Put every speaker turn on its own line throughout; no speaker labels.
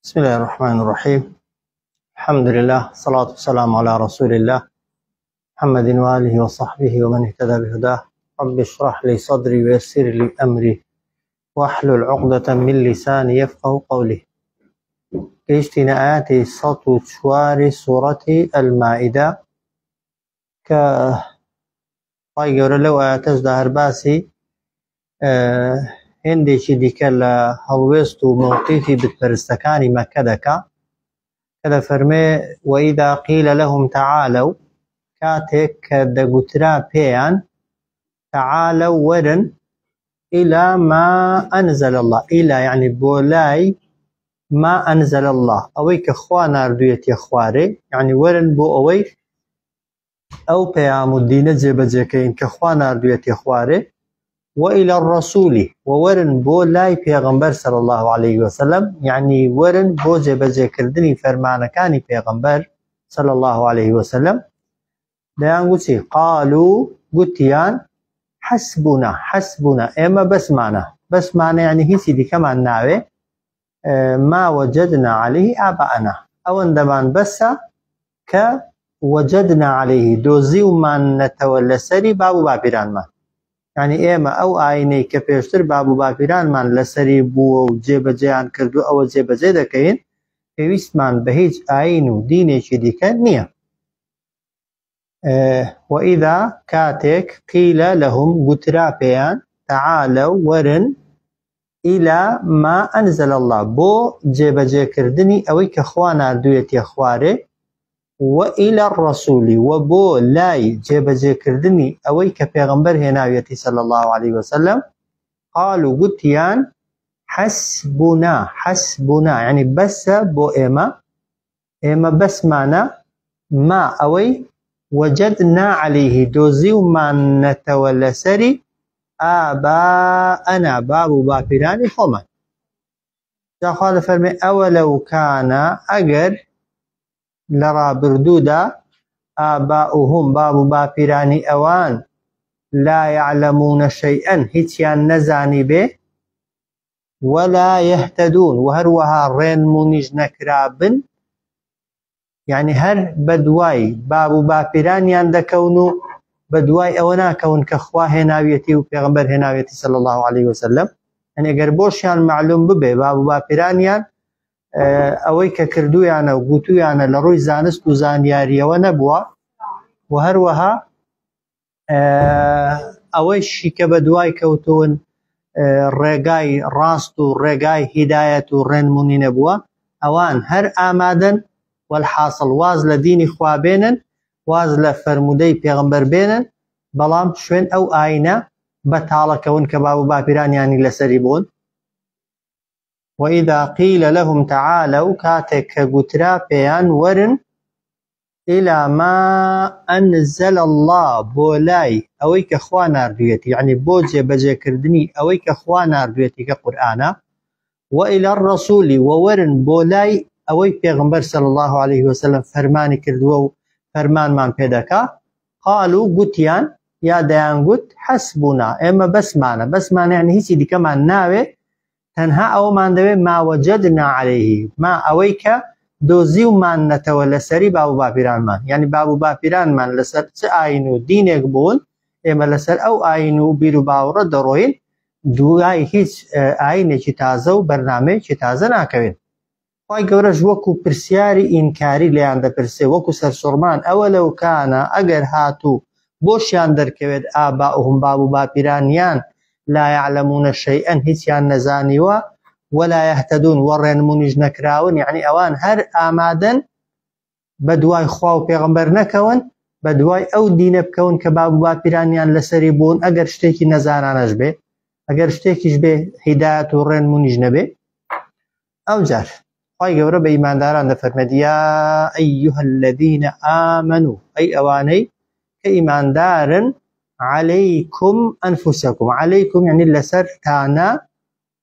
بسم الله الرحمن الرحيم الحمد لله صلاة والسلام على رسول الله محمد وآله وصحبه ومن اهتدى بهداه رب اشرح لي صدري ويسر لي أمري واحلل عقدة من لساني يفقه قولي گەیشتینە ئاەتی 104 سوورەتی المائدە کە خوای گەورە لەو ئایەتەشدا هەر باسی هێندێکی دیکە لە هەڵوێست و مەوقیفی بتپەرستەکانی مەککە دەکا کە دەفەرمێ وئیذا قیل لهم تعالوا کاتێک کە دەگوترا پێیان تعالوا وەرن إلى ما أنزل الله إلى يعني بۆ لای ما أنزل الله ئەوەی کە خوا ناردوویەتیە خوارێ یعنی وەرن بۆ ئەوەی ئەو پەیام و دینە جێبەجێکەین کە خوا ناردوویەتیە خوارێ وإلى الرسول و وەرن بۆ لای پێغەمبەر صلی الله علیه وسلم یعنی وەرن بۆ جێبەجێکردنی فەرمانەکانی پێغەمبەر صلی الله علیه وسلم دەیان گوتی قالو گوتیان حسبنا حسبنا ئێمە بەسمانە بەسمانە یعنی هیچی دیکەمان ناوێ ما وجدنا عليه آباءنا ئەوەندەمان بەسە کە وجدنا عليه دۆزیومانەتەوە لەسەری باب و باپیرانمان. یعنی ئێمە ئەو ئاینەی کە پێشتر باب و باپیرانمان لەسەری بووە و جێبەجێیان کردو ئەوە جێبەجێ دەکەین، پێویستمان بە هیچ ئاین و دینێکی دیکە نییە. وإذا کاتێک قیل لهم گوترا پێیان تعالوا وەرن إلى ما أنزل الله بۆ جێبەجێکردنی ئەوەی کە خوا ناردوویەتیە خوارێ وإلى الرسول و بۆ لای جێبەجێکردنی ئەوەی کە پێغەمبەر هێناویەتی صلى الله عليه وسلم قالوا گوتیان حسبنا حسبنا یعنی بەسە بۆ ئێمە ئێمە بەسمانە ما ئەوەی وجدنا عليه دۆزیومانەتەوە لەسەری ئاباءنا باب و باپیرانی خۆمان. جا خوا دەفەرمێ ئەوەلەو کانە ئەگەر لە ڕابردوودا ئاباؤهم باب و باپیرانی ئەوان لا يعلمون شيئا هیچیان نەزانی بێ ولا يهتدون و هەروەها ڕێنمونیش نەکرابن، یعنی هەر بەدوای باب و باپیرانیان دەکەون و بەدوای ئەوە ناکەون کە خوا هێناویەتی و پێغەمبەر هێناویەتی صلی الله علیه وسلم. یعنی ئەگەر بۆشیان معلوم ببێ باب و باپیرانیان ئەوەی کە کردویانە و گوتویانە لە ڕووی زانست و زانیاریەوە نەبووە و هەروەها ئەوەیشی کە بە دوای کەوتون ڕێگای ڕاست و ڕێگای هیدایەت و ڕێنمونی نەبووە، ئەوان هەر ئامادەن والحاصل واز لە دینی خوا بێنن، واز لە فەرموودەی پێغەمبەر بێنن، بەڵام شوێن ئەو ئاینە بەتاڵەکەون کە باب و باپیرانیانی لەسەری بوون. وإذا قيل لهم تعالوا کاتێک کە گوترا پێیان وەرن إلى ما أنزل الله بۆ لای ئەوەی کە خوا ناردوویەتی، یعنی بۆ جێبەجێکردنی ئەوەی کە خوا ناردوویەتی کە قورئانە، وإلى الرسول ووەرن بۆ لای ئەوەی پێغەمبەر صلی الله عليه وسلم فەرمانی کردووە و فەرمانمان پێدەکا. قالوا گوتیان یا دەیانگوت حسبنا ئێمە بەسمانە، بەسمانە یعنی هیچی دیکەمان ناوێ، تەنها ئەوەمان دەوێت ما وجدنا عليه ما ئەوەی کە دۆزیومانەتەوە لەسەری باب و باپیرانمان، یعنی باب و باپیرانمان لەسەر چ ئاین و دینێک بوون ئێمە لەسەر ئەو ئاین و بیر و باوەڕە دەڕۆین، دوای هیچ ئاینێکی تازە و بەرنامەیەکی تازە ناکەوین. خوای گەورەش وەکو پرسیاری ئینکاری لێیان دەپرسێ، وەکو سەرسوڕمان ئەوە لەو کانە ئەگەر هاتوو بۆشیان دەرکەوێت ئاباؤهم باب و باپیرانیان لا يعلمون شيئا هیچیان نەزانیوە ولا يهتدون و ڕێنمونیش نەکراون، یعنی ئەوان هەر ئامادەن بە دوای خوا و پێغەمبەر نەکەون، بە دوای ئەو دینە بکەون کە باب و باپیرانیان لەسەری بوون، ئەگەر شتێکی نەزانانەش بێ، ئەگەر شتێکیش بێ هیدایەت و ڕێنمونیش نەبێ. ئەو جار خوای گەورە بە ئیمانداران دەفەرمێت یا ئەیها الذین آمنوا، ئەی ئەوانەی کە ئیماندارن، عەلەیکم ئەنفسەکم، عەلەیکم یعنی لەسەرتانە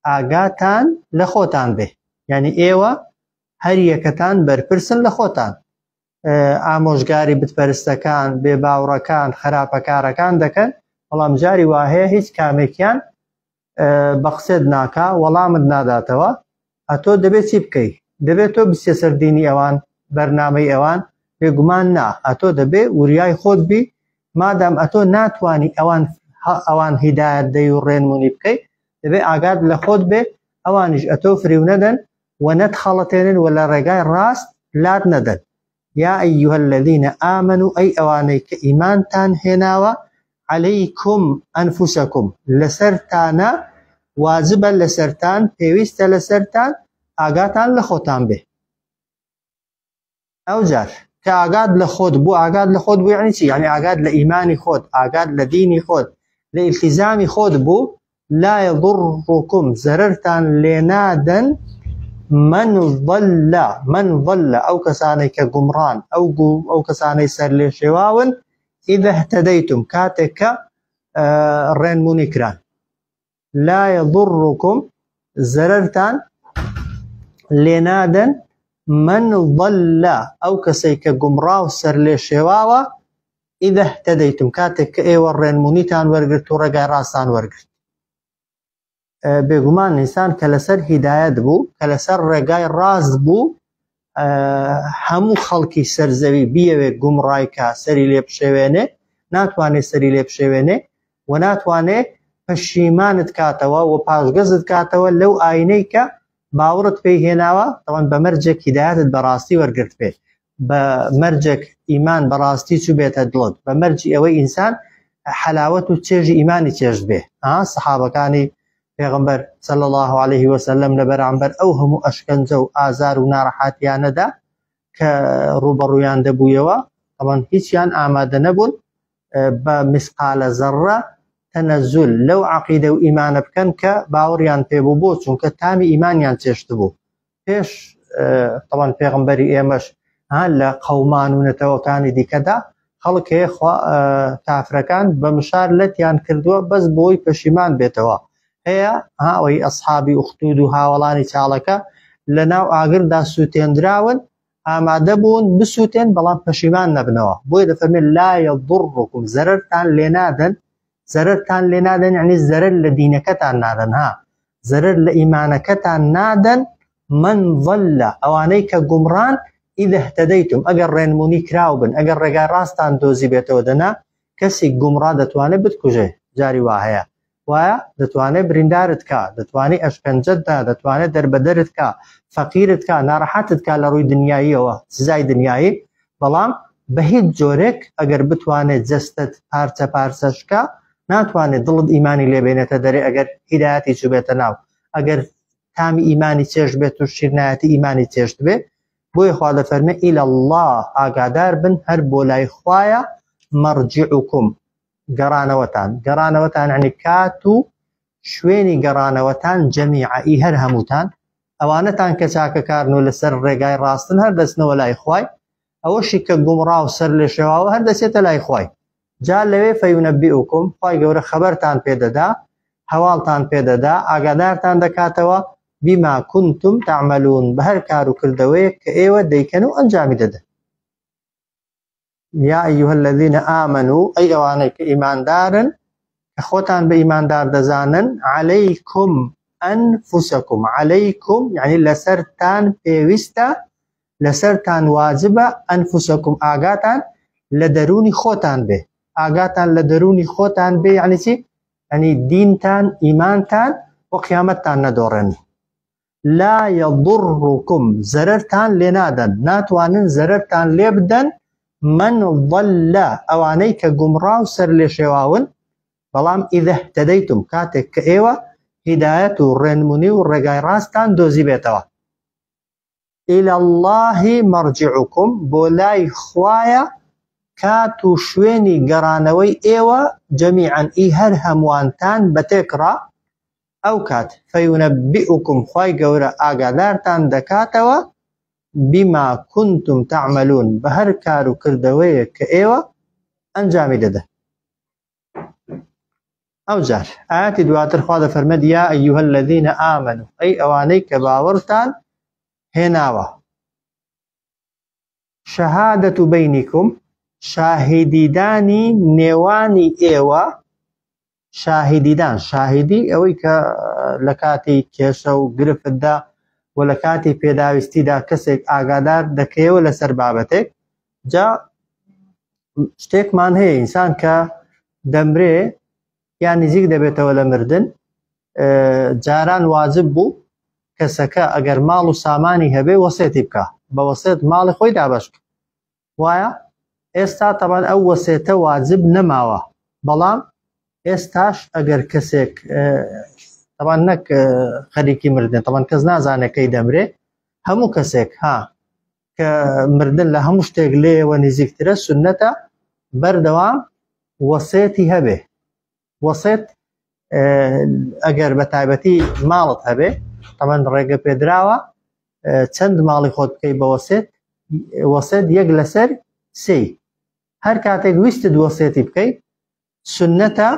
ئاگاتان لە خۆتان بێ، یعنی ئێوە هەر یەکەتان بەرپرسن لە خۆتان. ئامۆژگاری بتپەرستەکان، بێباوڕەکان، خراپەکارەکان دەکەن، بەڵام جاری واهەیە هیچ کامێکیان بە قسێت ناکا، وەڵامت ناداتەوە. ئەتۆ دەبێت چی بکەی؟ دەبێت تۆ بچیە سەر دینی ئەوان، بەرنامەی ئەوان؟ بێگومان نا، ئەتۆ دەبێ وریای خۆت بی، مادام ئەتۆ ناتوانی ئەوان ئەوان هیدایەت دەی و ڕێنمونی بکەی، دەبێ ئاگات لە خۆت بێ ئەوانیش ئەتۆ فریو نەدەن و نەتخەڵەتێنن و لە ڕێگای ڕاست لات نەدەن. یا ایها الذین آمنوا ئەی ئەوانەی کە ئیمانتان هێناوە علیکم انفسکم لەسەرتانە واجبە لەسەرتان پێویستە لەسەرتان ئاگاتان لە خۆتان بێ. ئەوجار کە ئاگات لە خۆت بوو ئاگات لە خۆت بوو یعنی چی؟ یعنی ئاگات لە ئیمانی خۆت ئاگات لە دینی خۆت لە ئیلتیزامی خۆت بوو لا یضرکم زەرەرتان لێنادەن من ضل من ضل ئەو کەسانەی کە گومڕان ئەو ئەو کەسانەی سەر لێ شێواون اذا اهتديتم کاتێک کە ڕێنمونی کران لا یضرکم زەرەرتان لێنادەن من ضل ئەو کەسەی کە گومڕا و سەر لێ شێواوە اذا اهتديتم کاتێک کە ئێوە ڕێنمونیتان وەرگرت و ڕێگای ڕاستان وەرگرت. بێگومان ئینسان کە لەسەر هیدایەت بوو کە لەسەر ڕێگای ڕاست بوو هەموو خەڵکی سەرزەوی بیەوێت گومڕای کا سەری لێ بشێوێنێ ناتوانێت سەری لێ بشێوێنێ و ناتوانێت پەشیمانت کاتەوە و پاشگەزت کاتەوە لەو ئاینەی کە باوەڕت پێی هێناوە تەوان بە مەرجێک هیدایەتت بەڕاستی وەرگرت بێ بە مەرجێک ئیمان بەڕاستی چوبێتە دڵت بە مەرجی ئەوەی ئینسان حەلاوەت و چێژی ئیمانی چێژت بێ ها سەحابەکانی پێغمبەر صلی الله عليه وسلم لە بەرامبەر ئەو هەموو ئەشکەنجە و ئازار و ناڕەحاتیانەدا کە ڕووبەڕوویان دەبوویەوە ئەوان هیچیان ئامادە نەبوون بە مسقالە زەڕە تەنەزول لەو عقیدە و ئیمانە بکەن کە باوەڕیان پێبوو بۆ چونکە تامی ئیمانیان چێشت بوو پێش تەوان پێغمبەری ئێمەش ها لە قەومان و نەتەوەکانی دیکەدا خەڵک هەیە کافرەکان بە مشار لەتیان کردووە بەس بۆی پەشیمان بێتەوە هەیە ها ئەوەی ئەسحابی ئوختود و هاوەڵانی چاڵەکە لە ناو ئاگردا سووتێنراون ئامادە بوون بسووتێن بەڵام پەشیمان نەبنەوە بۆیە دەفەرمێت لا یضرکم زەرەرتان لێنادەن زەرەرتان لێ نادەن یعنی زەرەر لە دینەکەتان نادەن ها زەرەر لە ئیمانەکەتان نادەن من ضل ئەوانەی کە گومڕان إذا اهتديتم ئەگەر ڕێنمونی کراو بن ئەگەر ڕێگای ڕاستان دۆزی بێتەوە دەنا کەسی گومڕا دەتوانێت بتکوژێ جاری وا هەیە وایە دەتوانێت بریندارت کا دەتوانێت ئەشکەنجەت دا دەتوانێت دەربەدەرت کا فەقیرت کا ناڕەحەتت کا لە ڕووی دنیاییەوە سزای دنیایی بەڵام بە هیچ جۆرێک ئەگەر بتوانێت جەستەت پارچە پارچەش کا ناتوانێت دڵت ئیمانی لێ بێنێتە دەرێ ئەگەر هیدایەتی چوبێتە ناو ئەگەر تامی ئیمانی چێژ بێت و شیرنایەتی ئیمانی چێشت بێ بۆیە خوا دەفەرمێ إلى الله ئاگادار بن هەر بۆ لای خوایە مەرجعکم گەڕانەوەتان گەڕانەوەتان یعنی کات و شوێنی گەڕانەوەتان جەمیعە ئی هەر هەمووتان ئەوانەتان کە چاکەکارن و لەسەر ڕێگای ڕاستن هەر دەچنەوە لای خوای ئەوەشی کە گومڕا و سەر لێشێواوە هەر دەچێتە لای خوای جا لەوێ فەیونەبیئوکم خوای گەورە خەبەرتان پێدەدا هەواڵتان پێدەدا ئاگادارتان دەکاتەوە بما کنتم تعملون بە هەر کار و کردەوەیەک کە ئێوە دەیکەن و ئەنجامی دەدەن. یا ایها الذین آمنوا ئەی ئەوانەی کە ئیماندارن کە خۆتان بە ئیماندار دەزانن علیکم ئەنفسکم علیکم یعنی لەسەرتان پێویستە لەسەرتان واجبە ئەنفسکم ئاگاتان لە دەروونی خۆتان بێ ئاگاتان لە دەروونی خۆتان بێ یعنی چی یعنی دینتان ئیمانتان و قیامەتتان نەدۆڕێن لا یضرکم زەرەرتان لێ نادەن ناتوانن زەرەرتان لێ بدەن من ضل ئەوانەی کە گومڕا و سەر لێ شێواون بەڵام اذا اهتدیتم کاتێک کە ئێوە هیدایەت و ڕێنمونی و ڕێگای ڕاستان دۆزی بێتەوە الى الله مرجعكم بۆ لای خوایە کات و شوێنی گەڕانەوەی ئێوە جەمیعا ئی هەر هەمووانتان بە تێکڕا ئەو کات فینبئکم خوای گەورە ئاگادارتان دەکاتەوە بما کنتم تعملون بە هەر کار و کردەوەیەک کە ئێوە ئەنجامی دەدەن. ئەوجار ئاەتی دواتر خوا دەفەرمێت یا ئەیها الذین آمنوا ئەی ئەوانەی کە باوەڕتان هێناوە شەهادەت بینکم شاهیدیدانی نێوانی ئێوە شاهیدیدان شاهیدی ئەوەی کە لە کاتی کێشە و گرفتدا و و لە کاتی پێداویستیدا کەسێک ئاگادار دەکەیەوە لەسەر بابەتێک. جا شتێکمان هەیە، ئینسان کە دەمرێ یان نزیک دەبێتەوە لە مردن، جاران واجب بوو کەسەکە ئەگەر ماڵ و سامانی هەبێ وەسێتی بکە، بە وەسێت ماڵی خۆی دابەش بکە. وایە ئێستا تەبان ئەو وەسێتە واجب نەماوە، بەڵام ئێستاش ئەگەر کەسێک تەبان نەک خەریکی مردن، تەبان کەس نازانێت کەی دەمرێ، هەموو کەسێک ها کە مردن لە هەموو شتێک لێیەوە نزیکترە، سنەتە بەردەوام وەسێتی هەبێ. وەسێت ئەگەر بە تایبەتی ماڵت هەبێ، تەبەن ڕێگە پێدراوە چەند ماڵی خۆت بکەی بە وەسێت، وەسێت یەک لەسەر سێی. هەر کاتێک ویستت وەسێتی بکەی سنەتە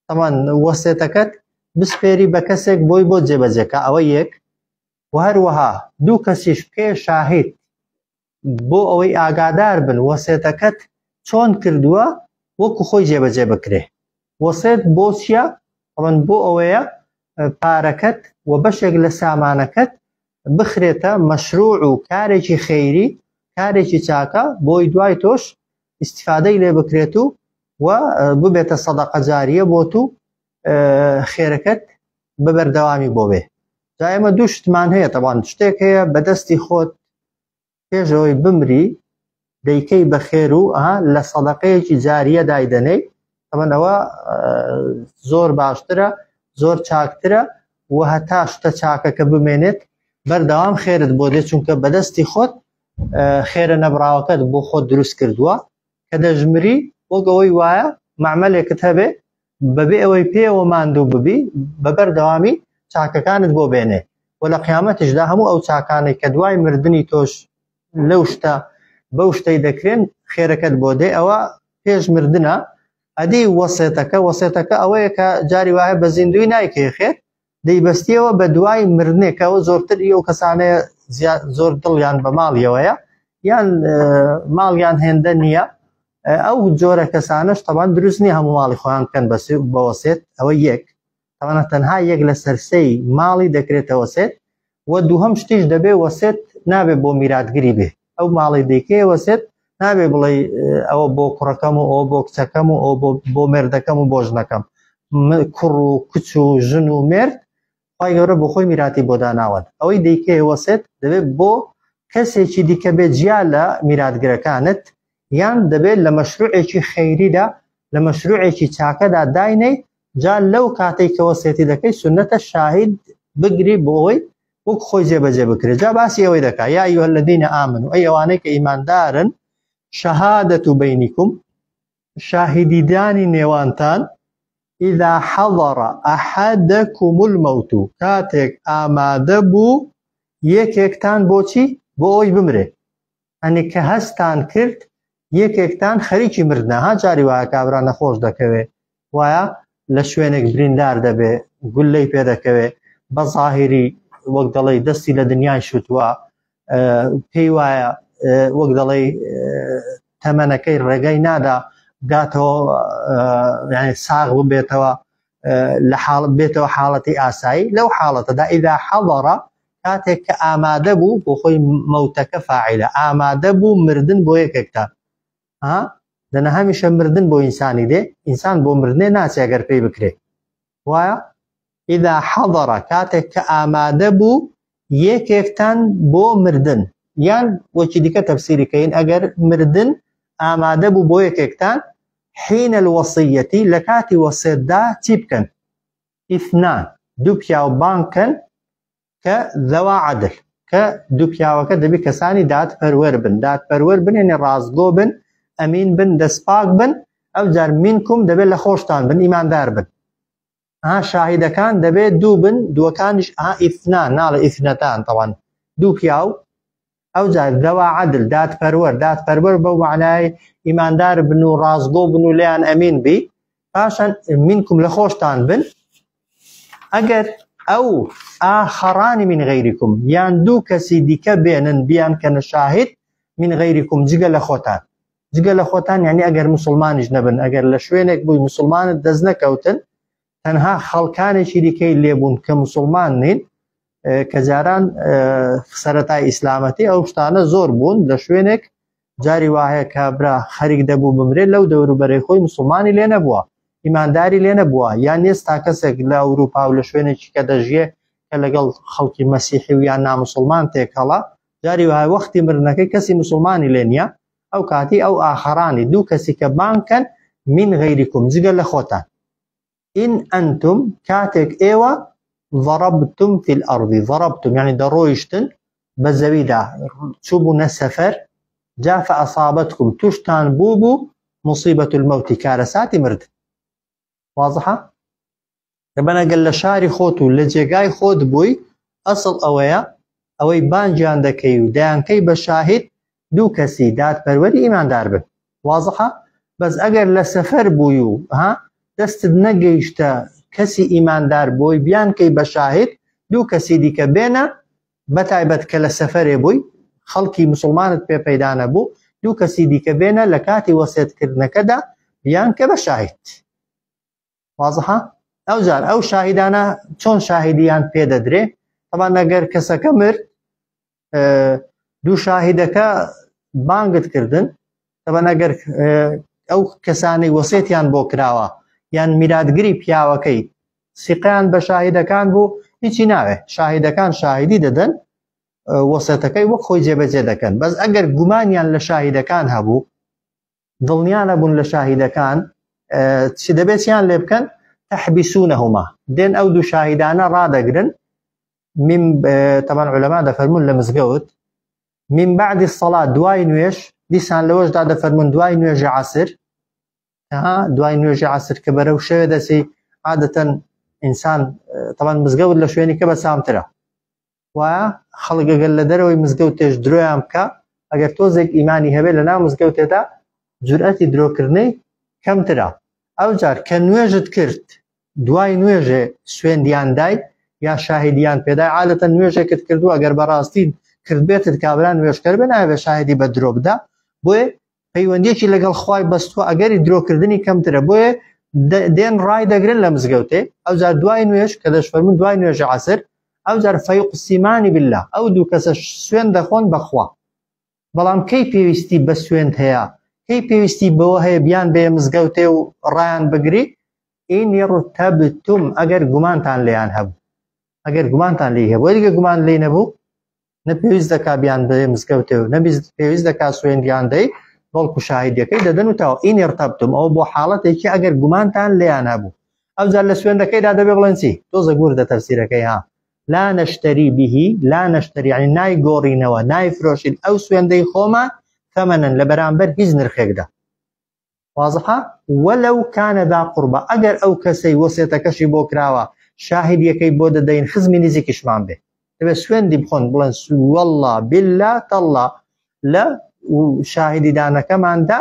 تەمان وەسێتەکەت بسپێری بە کەسێک بۆی بۆ جێبەجێکە، ئەوە یەک. و هەروەها دوو کەسیش بکەیە شاهید بۆ ئەوەی ئاگادار بن وەسێتەکەت چۆن کردووە وەکو خۆی جێبەجێ بکرێ. وەسێت بۆ چییە؟ ئەڵێن بۆ ئەوەیە پارەکەت و بەشێک لە سامانەکەت بخرێتە مەشروع و کارێکی خەیری، کارێکی چاکە بۆی دوای تۆش ئیسیفادەی لێ بکرێت و ببێتە سەدەقە جاریە بۆ تو، خێرەکەت بە بەردەوامی بۆ بێ. جا ئێمە دوو شتمان هەیە، تەبان شتێک هەیە بەدەستی خۆت پێش ئەوەی بمری دەیکەی بە خێر و لە سەدەقەیەکی جاریە دایدەنێی، تەبەن ئەوە زۆر باشترە، زۆر چاکترە و هەتا شتە چاکەکە بمێنێت بەردەوام خێرت بۆ دێت، چونکە بەدەستی خۆت خێرە نەبراوەکەت بۆ خۆت دروست کردووە. کە دەژمری وەک ئەوەی وایە مەعمەلێکت هەبێ بەبێ ئەوەی پێوە ماندوو ببی بە بەردەوامی چاکەکانت بۆ بێنێ و لە قیامەتیشدا هەموو ئەو چاکانەی کە دوای مردنی تۆش لەو شتە بەو شتەی دەکرێن خێرەکەت بۆ دێ، ئەوە پێش مردنە. ئەدی وەسێتەکە، وەسێتەکە ئەوەیە کە جاری وایە بە زیندووی نایکەی خێر، دەیبەستیەوە بە دوای مردنێکەوە. زۆرتر ئەو کەسانەیە زۆر دڵیان بە ماڵیەوەیە یان ماڵیان هێندە نییە، ئەو جۆرە کەسانەش تەبان دروست نییە هەموو ماڵی خۆیان بکەن بەوەسێت. ئەوە یەک، تەوانە تەنها یەک لە سەرسەی ماڵی دەکرێتە وەسێت. و دووهەم شتیش دەبێ وەسێت نابێ بۆ میراتگری بێ، ئەو ماڵی دیکەیە وەسێت نابێ بڵێ ئەوە بۆ کوڕەکەم و ئەوە بۆ کچەکەم و ئەوە بۆ مێردەکەم و بۆ ژنەکەم. کوڕ و کچ و ژن و مێرد خوای گەورە بۆ خۆی میراتی بۆ داناوەن. ئەوەی دیکەیە وەسێت دەبێت بۆ کەسێکی دیکە بێت جیا لە میراتگرەکانت، یان دەبێت لە مەشروعێکی خەیریدا لە مەشروعێکی چاکەدا داینەی. جا لەو کاتێک کە وەسێتی دەکەی سنەتە شاهید بگری بۆ ئەوەی وەک خۆی جێبەجێ بکرێت. جا باسی ئەوەی دەکا یا ئەیها الذین آمنوا، ئەی ئەوانەی کە ئیماندارن، شەهادەت بینکم، شاهیدیدانی نێوانتان، إذا حضر أحدكم الموت، کاتێک ئامادە بوو یەکێکتان بۆچی؟ بۆ ئەوەی بمرێ. ئەنی کە هەستان کرد یەکێکتان خەریکی مردنە، ها جاری وایە کابرا نەخۆش دەکەوێ، وایە لە شوێنێک بریندار دەبێ، گولەی پێدەکەوێ، بە ظاهری وەک دەڵێی دەستی لە دنیای شوتووە، پێی وایە وەک دەڵێی تەمەنەکەی ڕێگەی نادا گاتەوە یعنی ساغ ببێتەوە لە حاڵ بێتەوە حاڵەتی ئاسایی. لەو حاڵەتەدا ئیدا حەضەرە، کاتێک کە ئامادە بوو، بۆ خۆی مەوتەکە فاعلە، ئامادە بوو مردن بۆ یەکێکتان. ها دەنا هەمیشە مردن بۆ ئینسانی دێ، ئینسان بۆ مردنێ ناچێ ئەگەر پێی بکرێ. وایە ئیدا حەضەرە، کاتێک کە ئامادە بوو یەکێکتان بۆ مردن، یان وەکی دیکە تەفسیری کەین ئەگەر مردن ئامادە بوو بۆ یەکێکتان، حین الوصیەتی، لە کاتی وەسێتدا چی بکەن؟ ئیثنان، دوو پیاو بانگ کەن کە ذەوا عەدل، کە دوو پیاوەکە دەبی کەسانی دادپەروەر بن، دادپەروەر بن یعنی ڕاستگۆ بن، ئەمین بن، دەستپاک بن. ئەو جار مینکم دەبێت لە خۆشتان بن، ئیماندار بن. ها شاهیدەکان دەبێت دوو بن، دووەکانیش ها ئیثنان، ناڵێ ئیثنەتان، تەوان دوو پیاو. ئەو جار ذەوا عەدل، دادپەروەر، دادپەروەر بەو معنای ئیماندار بن و ڕاستگۆ بن و لێیان ئەمین بی. پاشان منکم لە خۆشتان بن. ئەگەر ئەو ئاخەڕانی من غەیریکم، یان دوو کەسی دیکە بێنن بیان کەنە شاهید من غەیریکم، جگە لە خۆتان، جگە لە خۆتان یعنی ئەگەر مسلمانیش نەبن، ئەگەر لە شوێنێک بووی مسلمانت دەست نەکەوتن، تەنها خەڵکانێکی دیکەی لێبوون کە مسلمان نین. کە جاران سەرەتای ئیسلامەتی ئەو شتانە زۆر بوون لە شوێنێک جاری وایە کابرا خەریک دەبوو بمرێت لەو دەوروبەرەی خۆی مسلمانی لێ نەبووە ئیمانداری لێ نەبووە یان ئێستا کەسێک لە ئەوروپا و لە شوێنێکی کە دەژیێ کە لەگەڵ خەڵکی مەسیحی و یان نامسلمان تێکەڵە جاری وایە وەختی مردنەکەی کەسی مسلمانی لێ نییە ئەو کاتی ئەو ئاخەرانی دوو کەسی کە بانکەن من غەیریکم جگە لە خۆتان إن أنتم کاتێک ئێوە ضربتم في الأرض ضربتم یعنی دەڕۆیشتن بە زەویدا چووبوونە سەفەر جا فأصابتكم توشتان بوو بوو مصیبة الموت کارەساتی مردن واضحە دەبەن ئەگەر لە شاری خۆت و لە جێگای خۆت بووی ئەسڵ ئەوەیە ئەوەی بانگیان دەکەی و دەیانکەی بە شاهید دوو کەسی دادپەروەری ئیماندار بن وازحە بەس ئەگەر لە سەفەر بووی و ها دەستت نەگەیشتە کەسی ئیماندار بۆی بیانکەی بە شاهید دوو کەسی دیکە بێنە بەتایبەت کە لە سەفەرێ بووی خەڵکی مسلمانت پێ پەیدا نەبوو دوو کەسی دیکە بێنە لە کاتی وەسێتکردنەکەدا بیانکە بە شاهید وازحە ئەوجار ئەو شاهیدانە چۆن شاهیدیان پێ دەدرێ طبعا ئەگەر کەسەکە مرد دوو شاهیدەکە بانگت کردن طبعا ئەگەر ئەو کەسانەی وەسێتیان بۆ کراوە یان میراتگری پیاوەکەی سیقیان بە شاهیدەکان بوو هیچی ناوێ شاهیدەکان شاهیدی دەدەن وەسێتەکەی وەک خۆی جێبەجێ دەکەن بەس ئەگەر گومانیان لە شاهیدەکان هەبوو دڵنیا نەبوون لە شاهیدەکان چ دەبێت چیان لێ بکەن تحبسونهما دێن ئەو دوو شاهیدانە ڕادەگرن من طبعا علماء دەفەرمونون لە مزگەوت من بعد الصلاة دوای نوێژ دیسان لەوەشدا دەفەرمونون دوای نوێژی عەسر ها دوای نوێژی عەسر کە بەرەو شەوێ دەچی عادەتەن ئینسان طبعا مزگەوت لە شوێنی کە بەسامترە وایە خەڵک ئەگەر لە دەرەوەی مزگەوتێش درۆیان بکە ئەگەر تۆزێک ئیمانی هەبێت لە ناو مزگەوتێدا جورئەتی درۆکردنەی کەمترە ئەو جار کە نوێژت کرد دوای نوێژێ سوێندیان دای یا شاهیدیان پێدای عادەتە نوێژێکت کردو ئەگەر بەڕاستی کردبێتت کابرا نوێژکەر بێ نابێ شاهیدی بە درۆ بدا بۆیە پەیوەندیەکی لەگەڵ خوای بەستووە ئەگەری درۆکردنی کەمترە بۆیە دێن ڕای دەگرن لە مزگەوتێ ئەوجار دوای نوێژ کە دەشفەرمون دوای نوێژ عەسر ئەوجار فەیقسیمانی بالله ئەو دوو کەسە سوێن دەخۆن بەخوا بەڵام کەی پێویستی بە سوێند هەیە کەی پێویستی بەوە هەیە بیان بێ مزگەوتێ و ڕایان بگری إن ارتبتم ئەگەر گومانتان لێیان هەبوو ئەگەر گومانتان لێی هەبوو ئەگەر گومان لێی نەبوو نە پێویست دەکا بیان بێ مزگەوتێ و نە پێویست دەکا سوێندیان دەی بەڵکو شاهیدەکەی دەدەن و تاو إن ارتبتم ئەوە بۆ حاڵەتێکی ئەگەر گومانتان لێیان هەبوو ئەوجار لە سوێندەکەیدا دەبێ بڵێن چی تۆزە گوردە تەفسیرەکەی ها لا نشتري به لا نشتري یعنی نایگۆڕینەوە نایفرۆشین ئەو سوێندەی خۆمان ثمنا لە بەرامبەر هیچ نرخێکدا وازحە ولو كان ذا قربى ئەگەر ئەو کەسەی وەسێتەکەشی بۆ کراوە شاهیدیەکەی بۆ دەدەین خزمی نزیکیشمان بێ دەبێت سوێندی بخۆن بڵێن والله بالله تالله لە شاهیدیدانەکەماندا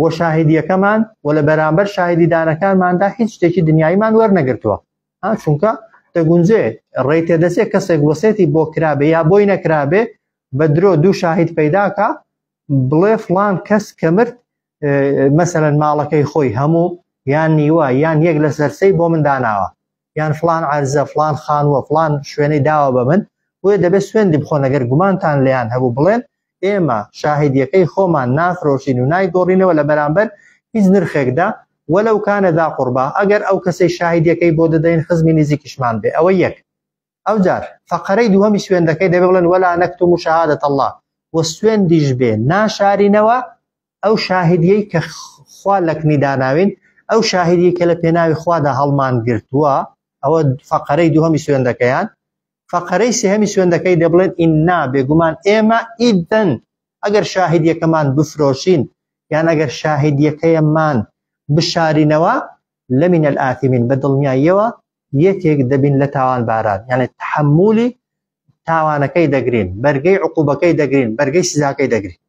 وە شاهیدیەکەمان و لە بەرامبەر شاهیدیدانەکانماندا هیچ شتێکی دنیاییمان وەرنەگرتووە ها چونکە دەگونجێ ڕێی تێدەچێت کەسێک وەسێتی بۆ کرابێ یا بۆی نەکرابێ بە درۆ دوو شاهید پەیداکە بڵێ فڵان کەس کە مرد مەسەلەن ماڵەکەی خۆی هەموو یان نیوە یان یەک لەسەر سێی بۆ من داناوە یان فلان عەرزە فلان خانووە فلان شوێنەی داوە بە من بۆیە دەبێت سوێندی بخۆن ئەگەر گومانتان لێیان هەبوو بڵێن ئێمە شاهیدیەکەی خۆمان نافرۆشین و نایگۆڕینەوە لە بەرامبەر هیچ نرخێکدا ولو كان ذا قربى ئەگەر ئەو کەسەی شاهیدیەکەی بۆ دەدەین خزمی نزیکیشمان بێ ئەوە یەک ئەوجار فەقەرەی دووهەمی سوێندەکەی دەبێ بڵێن ولا نكتم شهادة الله و سوێندیش بێ ناشارینەوە ئەو شاهدیەی کە خوا لەکنی داناوین ئەو شاهدیەی کە لە پێناوی خوادا هەڵمان گرتووە ئەوە فەقەرەی دووهەمی سوێندەکەیان فەقەرەی سێهەمی سوێندەکەی دەبڵێن ئینا بێگومان ئێمە ئیدەن ئەگەر شاهدیەکەمان بفرۆشین یان ئەگەر شاهدیەکەیەمان بشارینەوە لمن الآثمین بە دڵنیاییەوە یەکێک دەبین لە تاوانباران یعنی تحملی تاوانەکەی دەگرین بەرگەی عقوبەکەی دەگرین بەرگەی سزاکەی دەگرین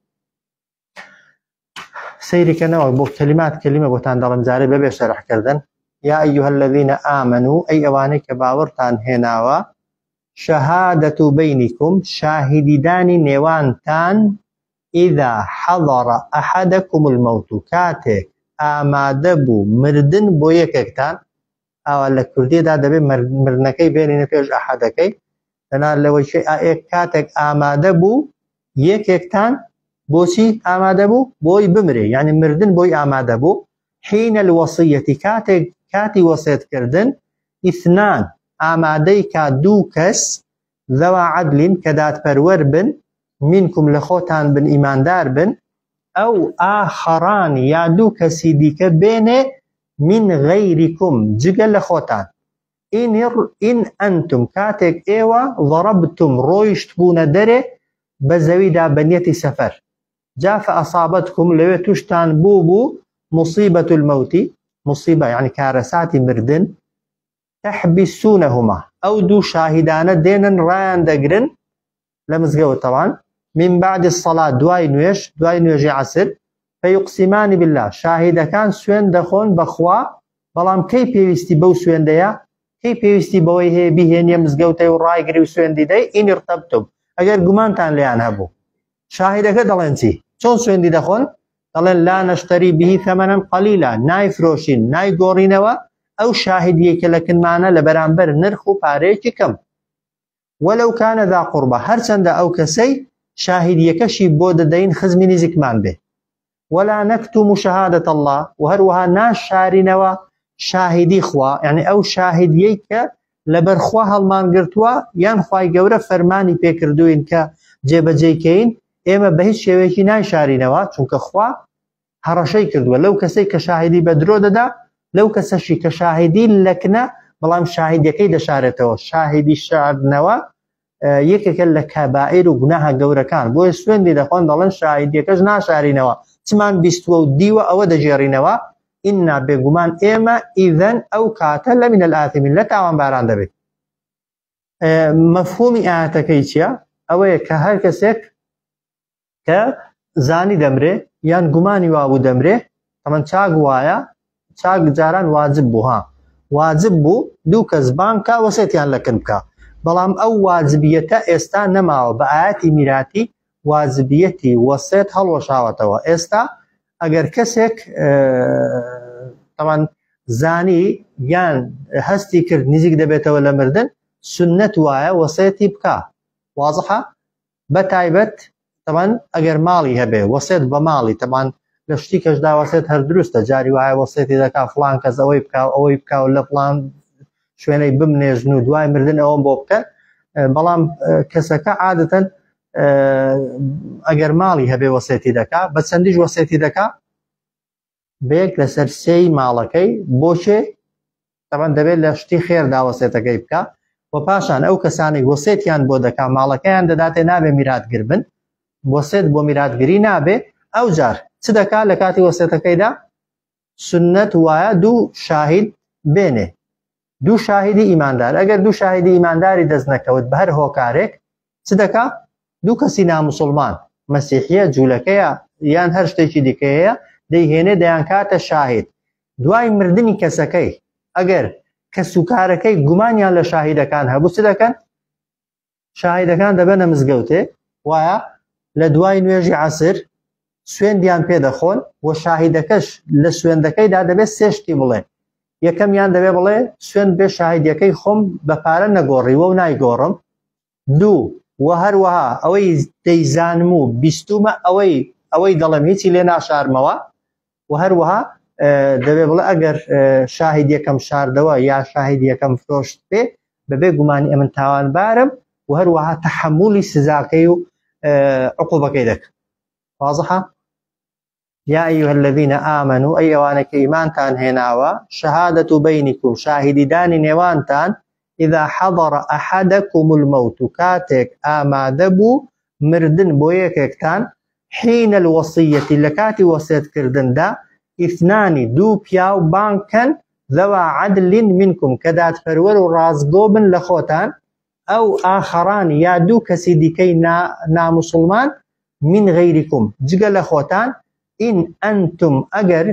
سەیری کەنەوە بۆ کەلیمات کەلیمە بۆتان دەڵم جارێ بەبێ شەرحکردن یا أيها الذين آمنوا ئەی ئەوانەی کە باوەڕتان هێناوە شهادة بينكم شاهدیدانی نێوانتان إذا حضر أحدكم الموت کاتێک ئامادە بوو مردن بۆ یەکێکتان ئاوا لە کوردیدا دەبێت مردنەکەی بێنینە پێش ئەحەدەکەی. دەنا لەوەی کاتێک ئامادە بوو یەکێکتان بۆچی ئامادە بوو بۆی بمرێ یعنی مردن بۆی ئامادە بوو حين الوصية کاتێک کاتی وەسێتکردن اثنان ئامادەی کا دوو کەس ذوا عدل کە دادپەروەر بن منکم لە خۆتان بن ئیماندار بن ئەو ئاخەران یا دوو کەسی دیکە بێنێ من غەیریکم جگە لە خۆتان ئین ئەنتم کاتێک ئێوە ضربتم ڕۆیشت بوونە دەرێ بە زەویدا بە نیەتی سەفەر جا فأصابتكم لەوێ توشتان بوو بوو مصیبة الموت مصیبە یعنی کارەساتی مردن تحبسونهما ئەو دوو شاهیدانە دێنن ڕایان دەگرن لە مزگەوت تەوان من بعد الصلاة دوای نوێژ دوای نوێژی عەسر فیقسمان بالله شاهیدەکان سوێن دەخۆن بەخوا بەڵام کەی پێویستی بەو سوێندەیە کەی پێویستی بەوەی هەیە بیهێنیە مزگەوتەی و ڕایگری و سوێندی دەی إن ارتبتم ئەگەر گومانتان لێیان هەبوو شاهیدەکە دەڵێن چی چۆن سوێندی دەخۆن دەڵێن لا نشتری به ثمنا قليلا نایفرۆشین نایگۆڕینەوە ئەو شاهدیەی کە لە کنمانە لە بەرامبەر نرخ و پارەیەکی کەم ولو كان ذا قربى هەرچەندە ئەو کەسەی شاهیدیەکەشی بۆ دەدەین خزمی نزیکمان بێ ولا نكتم شهادة الله و هەروەها ناشارینەوە شاهیدی خوا یعنی ئەو شاهیدیەی کە لەبەر خوا هەڵمان گرتووە یان خوای گەورە فەرمانی پێکردوین کە جێبەجێکەین ئێمە بە هیچ شێوەیەکی نایشارینەوە چونکە خوا هەڕەشەی کردووە لەو کەسەی کە شاهیدی بە درۆ دەدا لەو کەسەشی کە شاهیدی لەکنە بەڵام شاهیدەکەی دەشارێتەوە شاهیدی شاردنەوە یەکێکە لە کەبائیر و گوناهە گەورەکان بۆیە سوێندی دەخۆن دەڵێن شاهیدیەکەش ناشارینەوە چمان بیستووە و دیوە ئەوە دەگێڕینەوە ئینا بێگومان ئێمە ئیذەن ئەو کاتە لە من الآثمین لە تاوانباران دەبێت مەفهومی ئاەتەکەی چییە ئەوەیە کە هەر کەسێک کە زانی دەمرێ یان گومانی وابوو دەمرێ تەمەن چاک وایە چاک جاران واجب بوو ها واجب بوو دوو کەس بانگ کا وەسێتیان لەکن بکە بەڵام ئەو واجبیەتە ئێستا نەماوە بە ئاەتی میراتی واجبیەتی وەسێت هەڵوەشاوەتەوە ئێستا ئەگەر کەسێک تەمان زانی یان هەستی کرد نزیک دەبێتەوە لە مردن سنت وایە وەسێتی بکە وازحە بە تایبەت تەبان ئەگەر ماڵی هەبێ وەسێت بە ماڵی تەبان لە شتی کەشدا وەسێت هەر دروستە جاری وایە وەسێتی دەکا فڵان کەس ئەوەی بکا و ئەوەی بکا و لە فڵان شوێنەی بمنێژن و دوای مردن ئەوەم بۆ بکەن بەڵام کەسەکە عادەتەن ئەگەر ماڵی هەبێ وەسێتی دەکا بە چەندیش وەسێتی دەکا بەیەک لەسەر سێی ماڵەکەی بۆ کێ تەبەن دەبێت لە شتی خێردا وەسێتەکەی بکە و پاشان ئەو کەسانەی وەسێتیان بۆ دەکا ماڵەکەیان دەداتێ نابێ میراتگر بن وەسێت بۆ میراتگری نابێ ئەو جار چ دەکا لە کاتی وەسێتەکەیدا سنت وایە دوو شاهید بێنێ دوو شاهیدی ئیماندار ئەگەر دوو شاهیدی ئیمانداری دەست نەکەوت بە هەر هۆکارێک چ دەکا دوو کەسی ناموسڵمان مەسیحیە جوولەکەیە یان هەر شتێکی دیکەیە دەیهێنێ دەیانکاتە شاهید دوای مردنی کەسەکەی ئەگەر کەسوکارەکەی گومانیان لە شاهیدەکان هەبوو چ دەکەن شاهیدەکان دەبەنە مزگەوتێ وایە لە دوای نوێژی عەسر سوێندیان پێ دەخۆن و شاهیدەکەش لە سوێندەکەیدا دەبێت سێ شتی بڵێ یەکەمیان دەبێ بڵێ سوێند بێ شاهیدەکەی خۆم بە پارە نەگۆڕیوە و نایگۆڕم دوو و هەروەها ئەوەی دەیزانم و بیستومە ئەوەی ئەوەی دەڵێم هیچی لێ ناشارمەوە و هەروەها دەبێ بڵێ ئەگەر شاهید یەکەم شاردەوە یا شاهید یەکەم فرۆشت پێ بەبێ گومانی ئەمن تاوانبارم و هەروەها تەحملی سزاکەی و عقوبەکەی دەکەم واضحە يا أيها الذين آمنوا ئەی ئەوانە کە ئیمانتان هێناوە شهادة بينكم شاهدیدانی نێوانتان إذا حضر أحدكم الموت کاتێک ئامادە بوو مردن بۆ یەکێکتان حين الوصية لە کاتی وەسێتکردندا اثنان دوو پیاو بانگ کەن ذوا عدل منكم کە دادپەروەر و ڕاستگۆ بن لە خۆتان ئەو آخران یا دوو کەسی دیکەی ناموسڵمان من غیرکم جگە لە خۆتان إن أنتم ئەگەر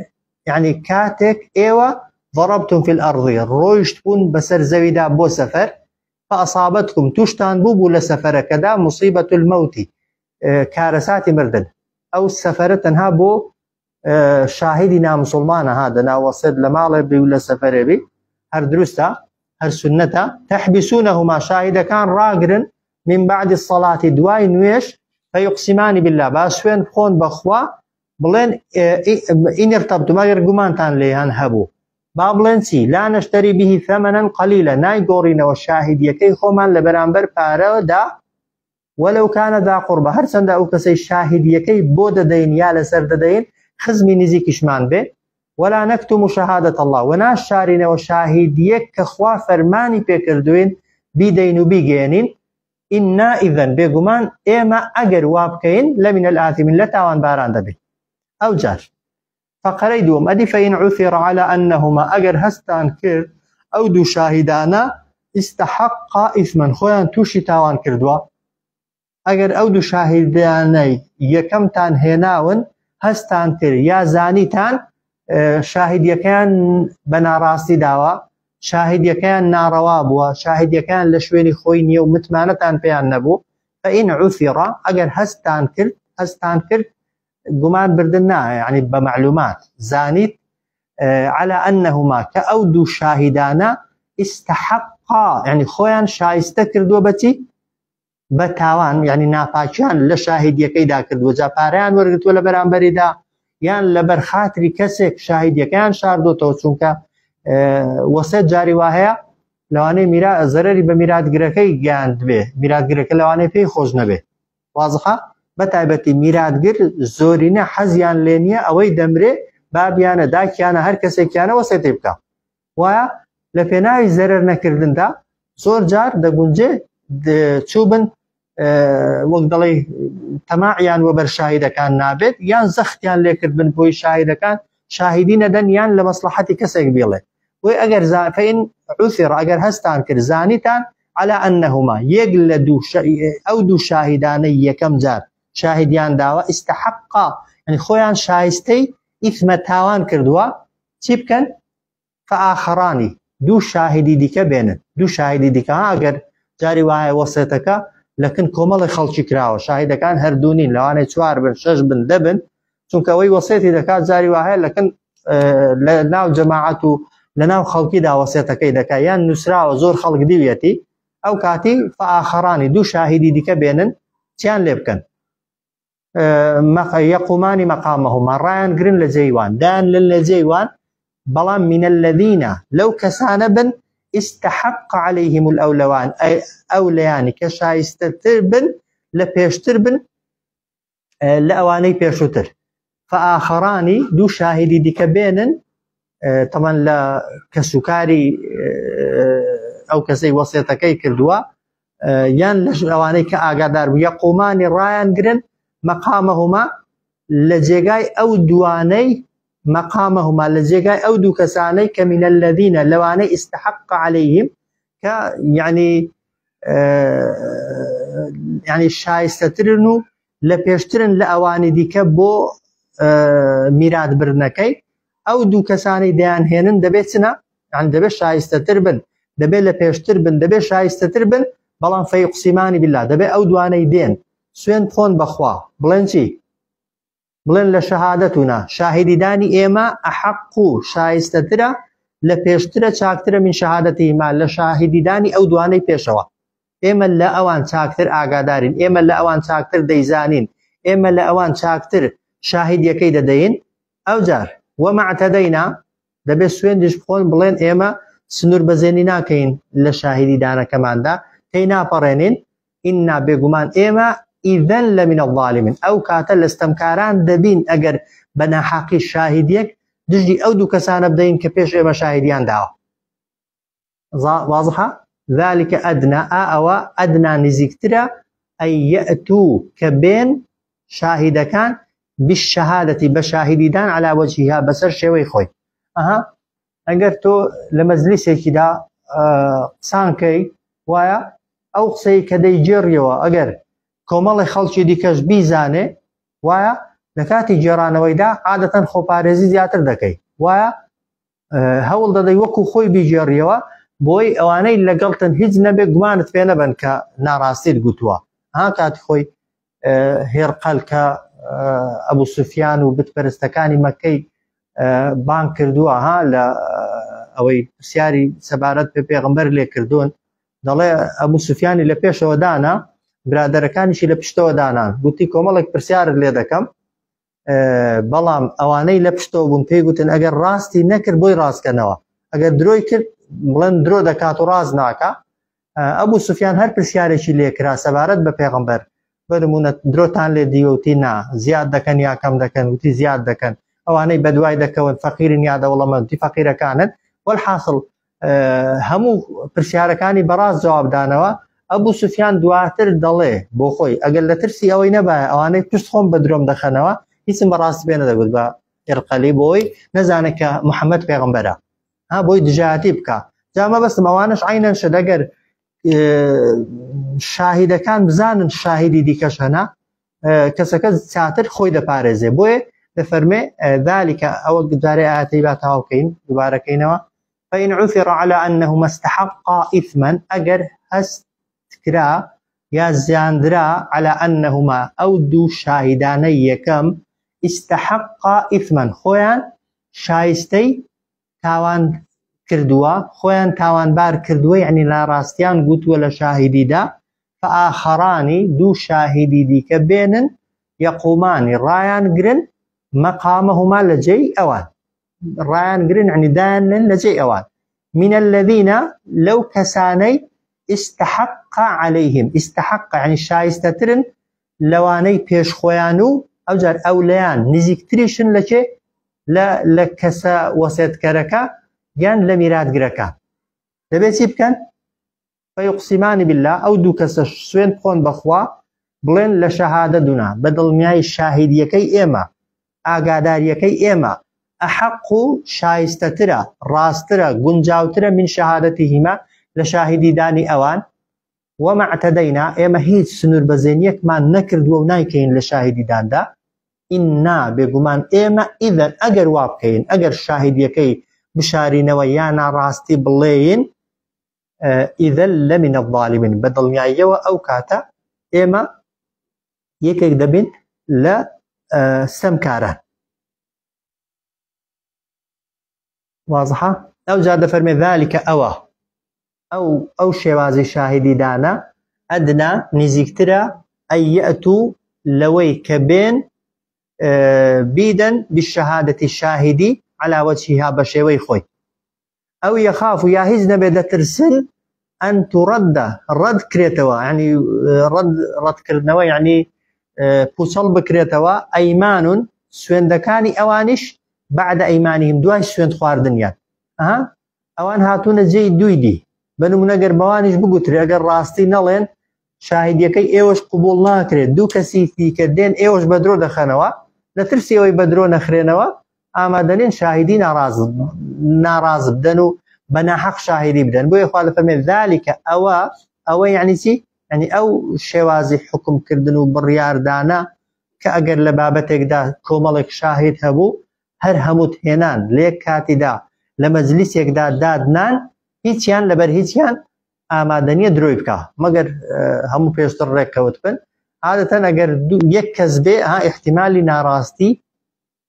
یعنی کاتێک ئێوە ضربتم في الأرض ڕۆیشت بوون بەسەر زەویدا بۆ سەفەر فأصابتكم توشتان بوو بوو لە سەفەرەکەدا مصیبة الموت کارەساتی مردن ئەو سەفەرە تەنها بۆ شاهیدی نامسلمانە ها دەنا وەسێت لە ماڵێ بی و لە سەفەرێ بی هەر دروستە. هەر سوننەتە، تحبسونهما شاهیدەکان ڕاگرن، من بعد الصلاة دوای نوێژ، فیقسمان بالله با سوێن بخۆن بەخوا بڵێن إن ارتبتم ئەگەر گومانتان لێیان هەبوو با بڵێن چی لا نشتری به ثمنا قلیلا نایگۆڕینەوە شاهیدیەکەی خۆمان لە بەرامبەر پارەدا ولو کان ذا قربى هەرچەندە ئەو کەسەی شاهیدیەکەی بۆ دەدەین یا لەسەر دەدەین خزمی نزیکیشمان بێ ولا نكتم شهادة الله و ناشارینەوە شاهیدیەک کە خوا فەرمانی پێکردوین بیدەین و بیگەیەنین إنا إذا بێگومان ئێمە ئەگەر وا بکەین لمن الآثمین لە تاوانباران دەبین ئەو جار فەقەرەی دووەم ئەدی فإن عثر على أنهما ئەگەر هەستان کرد ئەو دوو شاهیدانە استحقا إثما خۆیان تووشی تاوان کردووە ئەگەر ئەو دوو شاهیدانەی یەکەمتان هێناون هەستان کرد یا زانیتان شاهیدیەکەیان بە ناڕاستی داوە شاهیدیەکەیان ناڕەوا بووە شاهیدیەکەیان لە شوێنی خۆی نییە و متمانەتان پێیان نەبوو فإن عثر ئەگەر هەستان کرد هەستان کرد گومان بردن نا یعنی بە معلومات زانیت على أنهما کە ئەو دوو شاهیدانە استحقا یعنی خۆیان شایستە کردووە بەچی بە تاوان یعنی ناپاکیان لە شاهیدیەکەیدا کردووە جا پارەیان وەرگتووە لە بەرامبەریدا یان لەبەر خاتری کەسێک شاهیدیەکەیان شاردۆتەوە چونکە وەسێت جاری وا هەیە لەوانەیە میرا زەرەری بە میراتگرەکەی گەیاند بێ میراتگرەکە لەوانەیە پێی خۆش نەبێ وازحە بە تایبەتی میراتگر زۆرینە حەزیان لێ نییە ئەوەی دەمرێ بابیانە داکیانە هەر کەسێکیانە وەسێتی بکە وایە لە پێناوی زەرەر نەکردندا زۆر جار دەگونجێ چوو بن وەک دەڵێ تەماعیان وەبەر شاهیدەکان نابێت یان زەختیان لێکردبن بۆی شاهیدەکان شاهیدی نەدەن یان لە مەسلحەتی کەسێک بیڵێ بۆی ئەگەر فإن عثر ئەگەر هەستان کرد زانیتان على أنهما یەک لە دوو ئەو دوو شاهیدانەی یەکەم جار شاهیدیان داوە استحقا یعنی خۆیان شایستەی ئیثمە تاوان کردووە چی بکەن فآخرانی دوو شاهیدی دیکە بێنن دوو شاهیدی دیکە ئەگەر جاری وایە وەسێتەکە لەکن کۆمەڵی خەڵکی کراوە شاهیدەکان هەردوو نین لەوانەیە چوار بن شەش بن دەبن چونکە ئەوەی وەسێتی دەکات جاری وایە لەکن لە ناو جەماعەت و لە ناو خەڵکیدا وەسێتەکەی دەکات یان نووسراوە زۆر خەڵک دیویەتی ئەو کاتی فآخرانی دوو شاهیدی دیکە بێنن چیان لێ بکەن یقومانی مقامهما ڕایان گرن لە جێیوان دان لە لە جێیوان بەڵام من الذين لەو کەسانە بن استحق عليهم الأولوان ئەولەیانی کە شایستەتر بن لە پێشتر بن لە ئەوانەی پێشووتر فآخرانی دوو شاهیدی دیکە بێنن تەمان لە کەسوکاری ئەو کەسەی وەسێتەکەی کردووە یان لە ئەوانەی کە ئاگادار بوو یەقومانی ڕایان گرن مەقامەهما لە جێگای ئەو دوانەی مەقامەهما لە جێگای ئەو دوو کەسانەی کە من الذین لەوانەی استحق عليهم کە یعنی یعنی شایستەترن و لە پێشترن لە ئەوانی دیکە بۆ میرات بردنەکەی ئەو دوو کەسانەی دەیان هێنن دەبێت چنە یان دەبێت شایستەتر بن دەبێت لە پێشتر بن دەبێت شایستەتر بن بەڵام فەیقسیمانی بالله دەبێت ئەو دوانەی دێن سوێن بخۆن بەخوا بڵێن چی بڵێن لە شەهادەتونا شاهیدیدانی ئێمە ئەحەق و شایستەترە لە پێشترە چاکترە من شەهادەتیهما لە شاهیدیدانی ئەو دوانەی پێشەوە ئێمە لە ئەوان چاکتر ئاگادارین ئێمە لە ئەوان چاکتر دەیزانین ئێمە لە ئەوان چاکتر شاهیدیەکەی دەدەین ئەوجار وما اعتدینا دەبێت سوێندیش بخۆن بڵێن ئێمە سنوور بەزێنی ناکەین لە شاهیدی دانەکەماندا تێی ناپەڕێنین ئینا بێگومان ئێمە ئیذەن لەمن الظالمین ئەو کاتە لە ستەمکاران دەبین ئەگەر بە ناحەقی شاهیدیەک دژی ئەو دوو کەسانە بدەین کە پێش ئێمە شاهیدیان داوە واضحە ذلك أدنى ئا ئەوە ئەدنا نزیکترە ئەی یەئتو کە بێن شاهیدەکان بالشهادەتی بە شاهیدیدان على وجهها بەسەر شێوەی خۆی ئەها ئەگەر تۆ لە مەجلیسێکیدا قسانکەی وایە ئەو قسەی کە دەیگێڕیەوە ئەگەر کۆمەڵی خەڵکی دیکەش بیزانێ وایە لە کاتی گێڕانەوەیدا عادەتەن خۆپارێزی زیاتر دەکەی وایە هەوڵ دەدەی وەکو خۆی بیگێڕیەوە بۆی ئەوانەی لەگەڵتن هیچ نەبێ گومانت پێ نەبن کە ناڕاستیت گوتووە ها کاتی خۆی هێرقەل کە ئەبوو سوفیان و بتپەرستەکانی مەکەی بانگ کردووە ها لە ئەوەی پرسیاری سەبارەت پێ پێغمبەر لێکردوون دەڵێ ئەبوو سوفیانی لە پێشەوە دانا برادەرەکانیشی لە پشتەوە دانان گوتی کۆمەڵێک پرسیارت لێ دەکەم بەڵام ئەوانەی لە پشتەوە بوون پێی گوتن ئەگەر ڕاستی نەکرد بۆی ڕاستکەنەوە ئەگەر درۆی کرد بڵێن درۆ دەکات و ڕاست ناکە ئەبوو سوفیان هەر پرسیارێکی لێکرا سەبارەت بە پێغمبەر بە نمونە درۆتان لێ دیوەوتی نا زیاد دەکەن یا کەم دەکەن وتی زیاد دەکەن ئەوانەی بەدوای دەکەون فەقیرن یا دەوڵەمەند وتی فەقیرەکانن وەلحاصل هەموو پرسیارەکانی بەڕاست جواب دانەوە ئەبوو سوفیان دواتر دەڵێ بۆ خۆی ئەگەر لە ترسی ئەوەی نەبایە ئەوانەی پشت خۆم بە درۆم دەخەنەوە هیچم بەڕاست پێ نەدەگوت بە ئێرقەلی بۆی نەزانێت کە محەممەد پێغمبەرە ها بۆی دژایەتی بکە جا مەبەستم ئەوانەش عینەن شت ئەگەر شاهیدەکان بزانن شاهیدی دیکەش هەنا کەسەکە زیاتر خۆی دەپارێزێ بۆیە دەفەرمێ ذلك ئەوە جارێ ئاەتی با تەواوکەین دووبارەکەینەوە فإن عثر على أنهما استحقا إثما ئەگەر هەست کرا یا زیاندرا على أنهما ئەو دوو شاهیدانە یەکەم استحقا إثما خۆیان شایستەی تاوان کردووە خۆیان تاوانبار کردووە یعنی ناڕاستیان گوتووە لە شاهیدیدا فآخرانی دوو شاهیدی دیکە بێنن یەقومانی ڕایان گرن مەقامەهما لە جێی ئەوان ڕایان گرن یعنی دایان لە جێی ئەوان من الذين لەو کەسانەی استحق عليهم استحق یعنی شایستەترن لەوانەی پێش خۆیان و ئەوجار ئەولەیان نزیکتریشن لە کێ لە لە کەسە وەسێتکەرەکە یان لە میراتگرەکە دەبێت چی بکەن فیقسیمانی بالله ئەو دوو کەسە سوێن بخۆن بەخوا بڵێن لە شەهادە دونا بە دڵنیای شاهیدیەکەی ئێمە ئاگاداریەکەی ئێمە ئەحەق و شایستەترە ڕاسترە گونجاوترە من شەهادەتیهما لە شاهیدی دانی ئەوان وما اعتدینا ئێمە هیچ سنوور بەزێنیەکمان نەکردووە و نایکەین لە شاهیدیداندا ئینا بێگومان ئێمە ئیذەن ئەگەر وا بکەین ئەگەر شاهیدیەکەی بشارینەوە یا ناڕاستی بڵێین ئیذەن لەمن الظالمین بە دڵنیاییەوە ئەو کاتە ئێمە یەکێک دەبین لە ستەمکاران وازحە ئەو جا دەفەرمێ ذلك ئەوە ئەو ئەو شێوازی شاهیدی دانە ئەدنا نزیکترە ئەی یەتوو لەوەی کە بێن بیدەن بالشهادەتی شاهیدی على وجهها بە شێوەی خۆی ئەو یەخاف و یا هیچ نەبێت دەترسن ئەن تڕەدە ڕەد کرێتەوە ینی ڕەد ڕەتکردنەوە یعنی پوچەڵ بکرێتەوە ئەیمانون سوێندەکانی ئەوانیش بعد ئەیمانهم دوای سوێند خواردنیان ئەها ئەوان هاتوونە جێی دووی دی بە نمونە گەر بەوانیش بگوترێ ئەگەر ڕاستی نەڵێن شاهیدیەکەی ئێوەش قوبوڵ ناکرێت دوو کەسی دیکە دێن ئێوەش بە درۆ دەخەنەوە لە ترسی ئەوەی بە درۆ نەخرێنەوە ئامادەنین شاهیدی ناڕاز ناڕاز بدەن و بە ناحەق شاهیدی بدەن بۆیە خوا دەفەرمێت ذلك ئەوە ئەوە یعنی چی یعنی ئەو شێوازی حکومکردن و بڕیاردانە کە ئەگەر لە بابەتێکدا کۆمەڵێک شاهید هەبوو هەر هەمووت هێنان لە یەک کاتیدا لە مەجلیسێکدا دادنان هیچیان لەبەر هیچیان ئامادە نییە درۆی بکە مەگەر هەموو پێشتر ڕێککەوت بن عادەتەن ئەگەر یەک کەس بێ ها احتیمالی ناڕاستی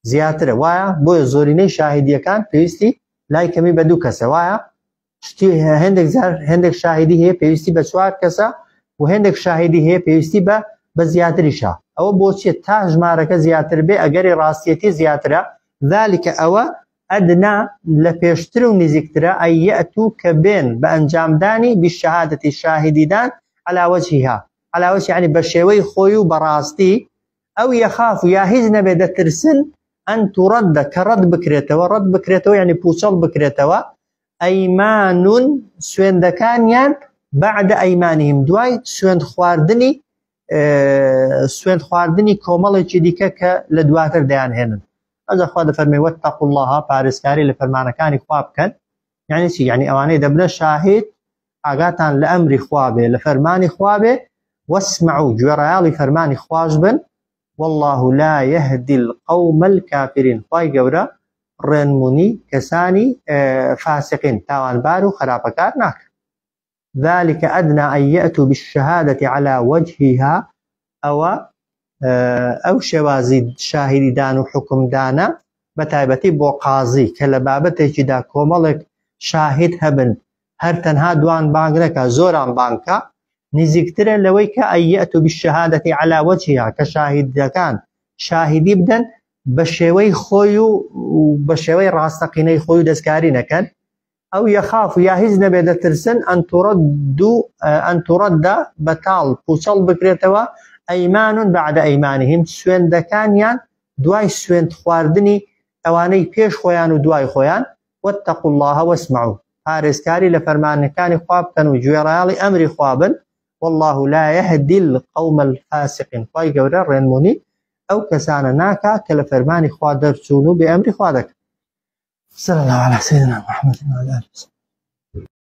زیاترە وایە بۆیە زۆرینەی شاهیدیەکان پێویستی لای کەمی بە دوو کەسە وایە شتی هەندێک جار هەندێک شاهیدی هەیە پێویستی بە چوار کەسە و هەندێک شاهیدی هەیە پێویستی بە بە زیاتریشە ئەوە بۆچیە تا ژمارەکە زیاتر بێ ئەگەری ڕاستیەتی زیاترە ذلك ئەوە ئەدنا لە پێشتر و نزیکترە ئەی یەتو کە بێن بە ئەنجامدانی بالشهادەتی شاهیدیدان على وجهها على وجه یعنی بە شێوەی خۆی و بەڕاستی ئەو یەخاف یا هیچ نەبێ دەترسن ئەن تورەدە کە ڕەت بکرێتەوە ڕەت بکرێتەوە یعنی پوچەڵ بکرێتەوە ئەیمانون سوێندەکانیان بعد ئەیمانهم دوای سوێند خواردنی سوێند خواردنی کۆمەڵێکی دیکە کە لە دواتر دەیانهێنن ئەجا خوا دەفەرمێ واتقوا الله پارێزکاری لە فەرمانەکانی خوا بکەن یعنی چی یعنی ئەوانەی دەبنە شاهید ئاگاتان لە ئەمری خوا بێ لە فەرمانی خوا بێ واسمعوا گوێڕایەڵی فەرمانی خواش بن والله لا يهدي القوم الكافرين خوای گەورە ڕێنمونی کەسانی فاسقین تاوانبار و خراپەکار ناکە ذلك أدنى أن يأتوا بالشهادة على وجهها ئەوە ئەو شێوازی شاهیدیدان و حکومدانە بە تایبەتی بۆ قازی کە لە بابەتێکیدا کۆمەڵێک شاهید هەبن هەر تەنها دوان بانگ نەکا زۆران بانگ کا نزیکترە لەوەی کە أن يأتوا بالشهادة على وجهها کە شاهیدەکان شاهیدی بدەن بە شێوەی خۆی و بە شێوەی ڕاستەقینەی خۆی و دەستکاری نەکەن أو يخافوا یا هیچ نەبێت دەترسن أن ترد أن ترد بەتاڵ پوچەڵ بکرێتەوە أيمان بعد أيمانهم سوێندەکانیان دوای سوێند خواردنی ئەوانەی پێش خۆیان و دوای خۆیان واتقوا اللە واسمعوا پارێزکاری لە فەرمانەکانی خوا بکەن و گوێڕایەڵی ئەمری خوا بن واللە لا یهدی القوم الفاسقین خوای گەورە ڕێنمونی ئەو کەسانە ناکا کە لە فەرمانی خوا دەرچوون و بێ ئەمری خوا دەکەن صلی الله على سيدنا محمد وعلى آله وصحبه.